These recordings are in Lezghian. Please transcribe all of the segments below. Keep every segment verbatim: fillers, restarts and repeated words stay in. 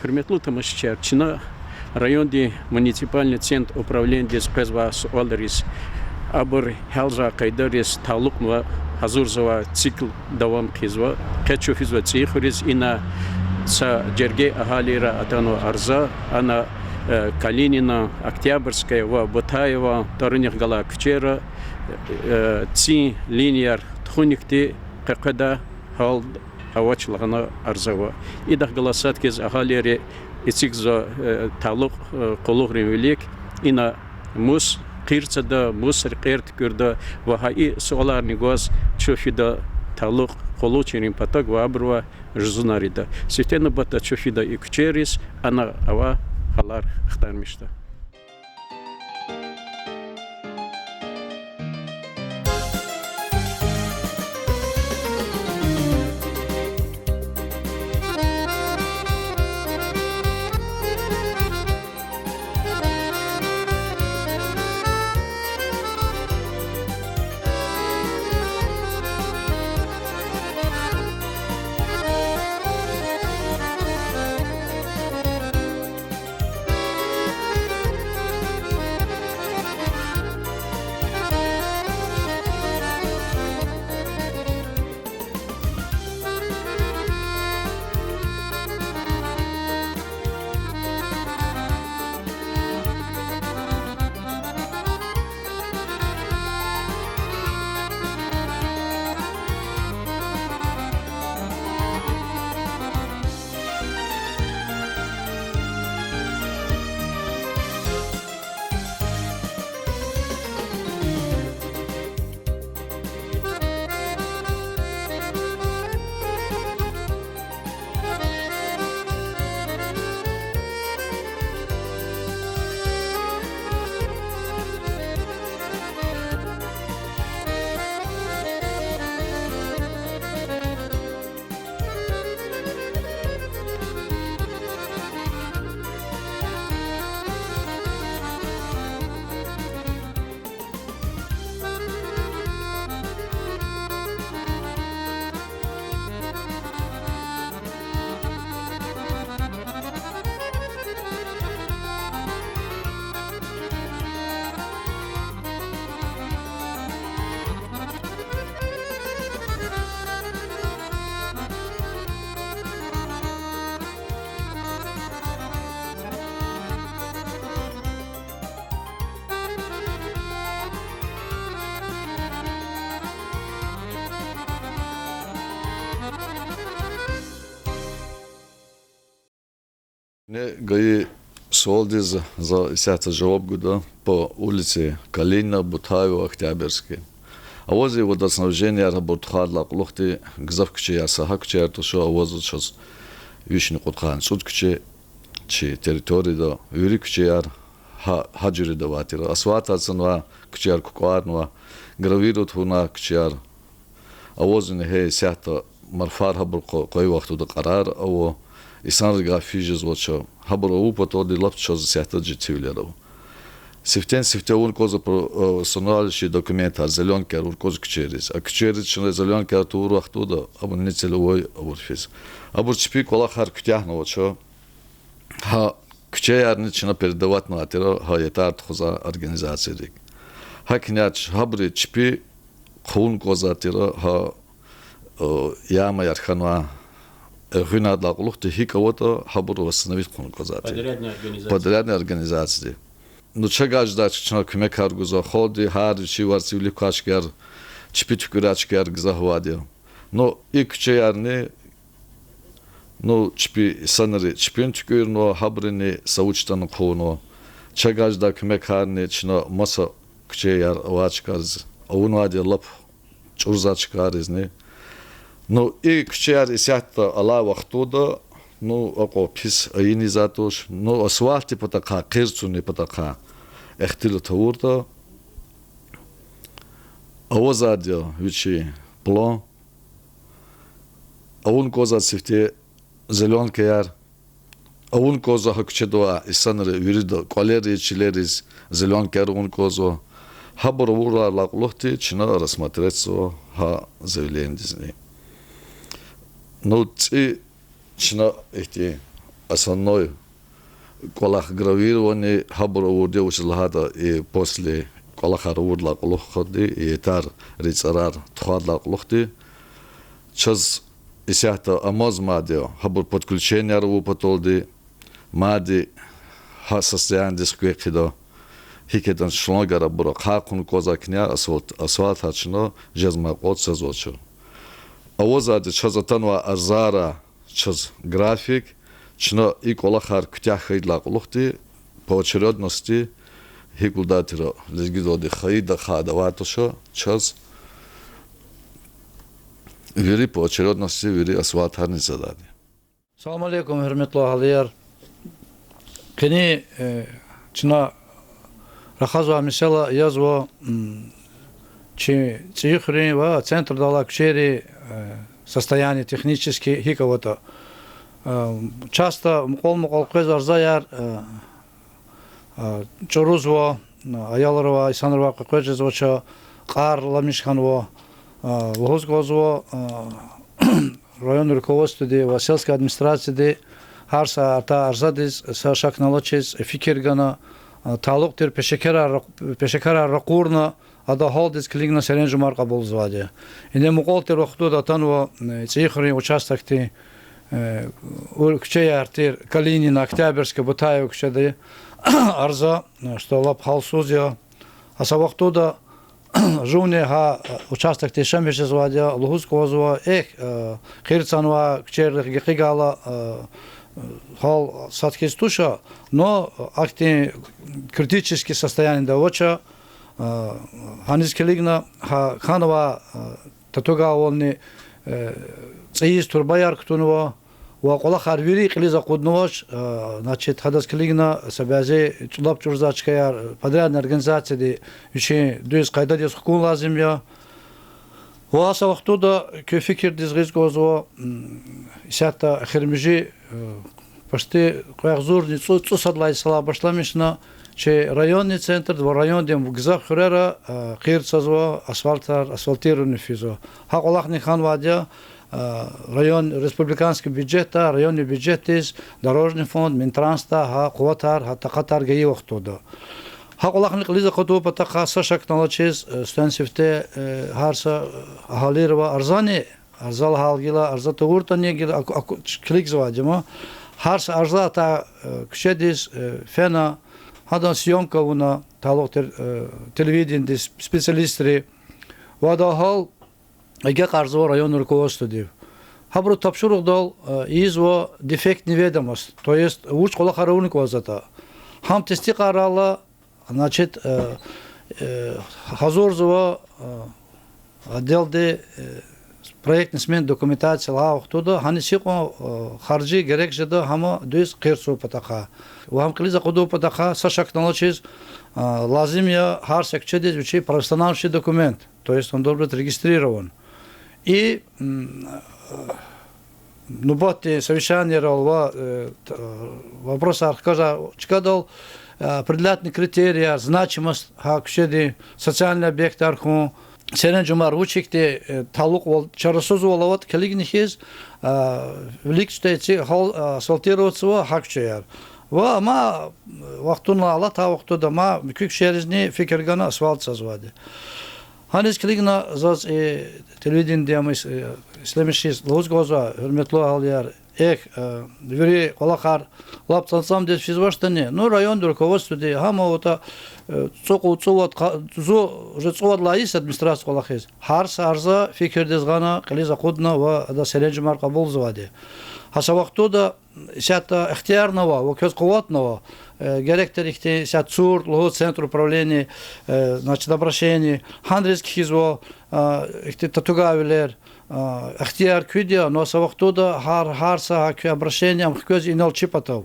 Гьуьрметлу тамашачияр, чна райондин муниципальный центр управленидиз къвезвай суалриз, абур гьялзавай къайдайриз талукьнавай гьазурзавай цикл давам хъийизва. Къе чун физва ЦӀийи хуьруьз, ина са жерге агьалийрай атанва арза, ана, э, Калинина, Октябрьская ва Бутаева тӀварунихъ галай куьчейра, э, цин линияр тухуникди къекъведай гьал авач лагьана арза ава. Идахъ галай сад хьиз агьалийри эцигзава, э, талукь, э, къуллугърин вилик, ина мус хъийиз жеда, мус рекьер туькӀуьрда ва гьа и суаларни гваз чун фида талукь къуллугъчийрин патав ва абурувай жузунар ийида. Сифте нубатда чун фида и куьчейриз, ана авай гьалар хтанмишда. Куьне гайи суалдиз за исятда жаваб гуда: по улице Калинина, Бутаева, Октябрьская. Аваз и водоснабженияр гьабур тухуналди кьулухъди гзаф куьчеяр са гьа куьчеяр туш, авазва чаз вишни кьудкъанни цӀуд куьче чи территорияда, вири куьчеяр гьа, гьа жуьреда авай тир. Асфальт авунвай куьчеяр кукӀварнава, гравировать авунвай куьчеяр. Авазва ингье исятда марфар гьабур къве-, къвей вахтунда кьарар ава, инсанрикай физ жезвач. Гьабур авун паталди лап чаз исятда четинвилер ава. Сифтени-сифте авун кӀанзава про-, э, санал чи документар, зелёнкаяр авун кӀанзава куьчейриз. А куьчейриз чна зелёнкаяр тавур вахтунда абур нецелевой авур физ. Абур чпин кӀвалахар куьтягьнавач. Гьа куьчеярни чна передаватьнавай тир, гьа ятар тухузвай организацийрик. ГьакӀни гьабуру чпи хъувун кӀанзавай тир, гьа, э, ямаяр хьанвай, э, гъуьнайдалай кьулухъди гьикӀ аватӀа, гьабур восстановить хъувун кӀанзавай тир. Подрядный организация. Подрядный организацияди. Ну, чавай жедай чна куьмекар гузва, халкьди гьар вичин варцин вилик квай чкаяр, чпи туькӀуьрай чкаяр гзаф авайди я. Ну, и куьчеярни, ну, чпи инсанри чпини туькӀуьрнава, гьабуруни са вуч ятӀани хъувунва. Чавай жедай куьмекарни чна маса куьчеяр авай чкайриз авунвайди я, лап чӀурзавай чкайризни. Ну, и куьчеяр исятда алай вахтунда, ну, акьван пис ийизвайди туш. Ну, асфальтдин патахъай, къир цунин патахъай ихтилат авуртӀа, авазвайди я вичин план. Авун кӀанзава сифте зелёнкаяр. Авун кӀанзава гьа куьчеда авай инсанри вирида кӀвалериз, чилериз зелёнкаяр авун кӀанзава. Гьабур авурдалай кьулухъди чна рассмотретьзава гьа заявлениедизни. Ну, цӀи Чна ихьтин основной кӀвалах гравирование гьабур авурди я, вучиз лагьайтӀа и после кӀвалахар авурдалай кьулухъди, и етаррин цӀарар тухвайдалай кьулухъди. Чаз исятда амаз мад я, гьабур подключенияр авур паталди, мад гьа состояниедиз хкве хъийида, гьикӀ ятӀани шлангар абур ахъа хъувуна кӀанзавай княр, асфальт, асфальтар чна жезмай кьван цазвач. Авазвайди чаз атанвай арзара чаз график, чна и кӀвалахар куьтягь хьайидалай кьулухъди, по очередности, гьикӀ лугьудатӀа, лезгидалди хайи даха давай туш, чаз вири по очередности, вири асфальтарни цадайди. Салам алейкум, гьуьрметлу агьалияр. Къенин, э, чна рахазвай месэла язва, м, чи ЦӀийи хуьруьн ва центрдилай куьчейрин, э, состояние технически гьикӀ аватӀа. Э, часто мукьвал-мукьвал къвез арзаяр, э, чӀурузва, аялривай, инсанривай къекъвез жезвач, кьар аламиш хьанва, лугьуз кӀанзава, район руководстводи ва сельская администрацияди гьар са атай арзадиз са шак налачиз фикир гана, талукь тир пешекарар, пешекарар ракъурна, адан гьалдиз килигна серенжемар кьабулзавайди я. Ингье мукьвал тир вахтунда атанва, э, ЦӀийи хуьруьн участокдин, э, куьчеяр тир Калинина, Октябрьская, Бутаева куьчеда арза, э, что лап гьалсуз я. Гьа са вахтунда жувни гьа, э, участокда яшамиш жезвайди я, лугьуз кӀанзава, эхь, э, къирцанвай куьчейрихъ гекъигайла, э, гьал сад хьиз туш, но ахьтин критический состояниеда авач, э, гьаниз килигна, гьа хьанвай, э, татугайвални, э, цӀийиз турбаяр кутунва, ва кӀвалахар вири кьилиз акъуднавач, э, значит, гьадаз килигна са бязи чӀулав чӀурзавай чкаяр, подрядный организацияди вичин дуьз къайдадиз хкун лазим я. Ва гьа са вахтунда куь фикирдиз гъиз кӀанзава, м, исятда эхиримжи, э, почти кьве агъзурни цӀу-, цӀусад лагьай йисалай башламишна чи районный центрда ва райондин гзаф хуьрера, э, къирцазва, асфальтар, асфальтирование физва. Гьа кӀвалахни хьанвайди я, э, район, республиканский бюджетдай районный бюджетдиз, дорожный фонд, Минтрансдай гьа къуватар, гьа такьатар гайи вахтунда. Гьа кӀвалахни кьилиз акъудун патахъай са шак налачиз, э, стен сифте, э, гьар са, э, агьалийривай арзани, арза лагьайла гила, арза тавуртӀани гила, аку-, аку-, килигзавайди я ма. Гьар са арза атай, э, куьчедиз, э, фена, гьадан съёмка авуна, талукь тир, э, телевидениедин специалистри, ва адан гьал агакьарзава район руководстводив. Гьабуру тапшуругъдал, э, ийизва дефектный ведомость, то есть вуч кӀвалахар авуна кӀанзаватӀа. Гьам тестикьарайла, значит, э, э, гьазурзава, э, отделди, э, проектно-сметная документация лагьай вахтунда, гьаниз гьикьван, э, харжи герек жеда, гьам дуьз къирцун патахъай. Ва гьам кьилиз акъудун патахъай са шак налачиз, э, лазим я гьар са куьчедиз вичин правоустанавливающий документ, то есть он должен быть регистрирован. И, м, нубатдин совещаниерал ва, э, т-, э, вопросар хкажай чкадал, э, определятни критерияр, значимость гьа куьчедин, социальный объектар хьун, серенжемар вуч ихьтин, э, талукьвал, чарасузвал аватӀа килигна хьиз, э, вилик чтеци гьал, э, асфальтироваться ва гьа куьчеяр. Ва амма, э, вахтунал алатай вахтунда ма муькуь куьчеризни фикир гана асфальт цазвайди. Гьаниз килигна заз, э, телевидениедин ам ис-, э, ислемишиз лугьуз кӀанзава, гьуьрметлу агьалияр, эхь, э, вири кӀвалахар лап цӀамцӀамдиз физвачтӀани, ну, райондин руководстводи гьам аватӀа, э, цӀукьуд, цӀувад, къа-, зун уже цӀувад лагьай йис администрация кӀвалахиз. Гьар са арза фикирдиз гъана, кьилиз акъудна ва адаз серенжемар кьабулзавайди. Гьа са вахтунда исятда ихтиярни ава ва квез къуватни ава, э, герек тир ихьтин исятда цур лугьуз центр управления, э, значит, обращений, гьанриз кхьизва, э, ихьтин татугайвилер, э, ихтияр куьд я, ну, са вахтунда гьар, гьар са гьа куь обращение ам хквез инал чи патав.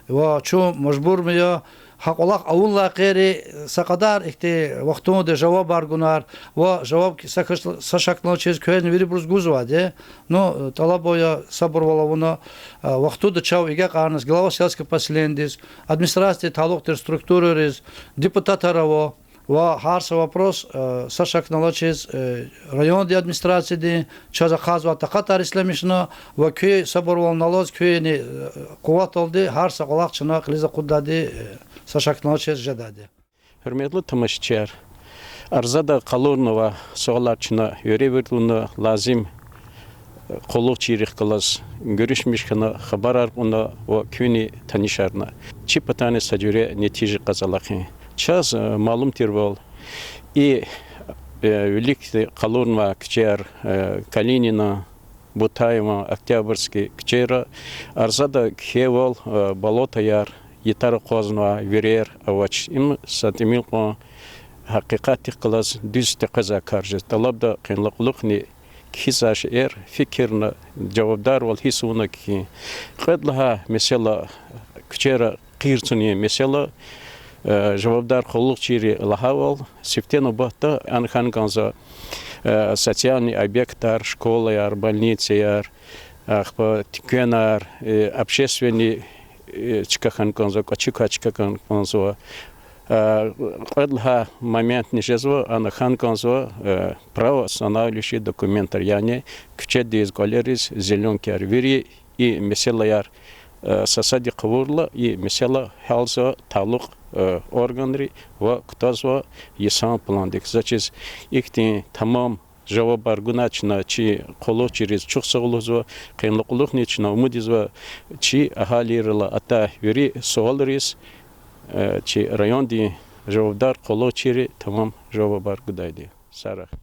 Ва чун мажбурмир я гьа кӀвалах авунилай къейри са кьадар ихьтин вахтунда жавабар гунар, ва жаваб са шак налачиз квезни вирибуруз гузвайди. Ну, тӀалаб ая сабурвал авуна, вахтунда чав агакьарна глава сельского поселениедиз, администрациядиз, талукь тир структурариз, депутатар ава, Ва гьар са вопрос, э, са шак налачиз, э, райондин администрациядин чаз ахъайзавай такьатар ишлемишна, ва куь сабурвални алаз, куьнни, э, къуватдалди гьар са кӀвалах чна кьилиз акъуддайди, э, са шак налачиз жедайди. Гьуьрметлу тамашачияр, арзада къалурнавай суалар чна веревирдалай лазим къуллугъчийрихъ галаз гуьруьшмиш хьана, хабарар кьуна ва куьнни танишарна. Чи патани са жуьре нетижа къазанлахъин. Чаз, э, малум тирвал, и, э, виликди къалурнавай куьчеяр, э, Калинина, Бутаева, Октябрьский куьчейра арзада кхьейвал, э, болотояр, ятар акъвазнавай вирер авач. Им са тӀимил кьван гьакъикъатдихъ галаз дуьз текъвезвай кар жез. ТӀалабда къенлай кьулухъни кхьизвай шейэр фикирна, жавабдарвал гьисс авуна кхьин. Кьвед лагьай месэла, куьчера къир цунин месэла, э, жавабдар къуллугъчийри лагьайвал, сифте нубатда ана хьана кӀанзава, э, социальный объектар, школаяр, больницаяр, ахпа туьквенар, э, общественный, э, чка хьана кӀанзава, кӀвачи квай чка хьана кӀанзава. Э, кьвед лагьай моментни жезва, ана хьана кӀанзава, э, правоустанавливающий документар, яни куьчедиз, кӀвалериз зелёнкаяр. Вири и месэлаяр, э, са садихъ авурла, и месэла гьялзава талукь, э, органри ва кутазва йисан пландик. Заз чиз ихьтин тамам жавабар гуначна чи къуллугъчийриз чухсагъул лугьузва, къенлай кьулухъни чна умуд ийизва чи агьалийрилай атай вири суалриз, э, чи райондин жавабдар къуллугъчийри тамам жавабар гудайди. Сагърай.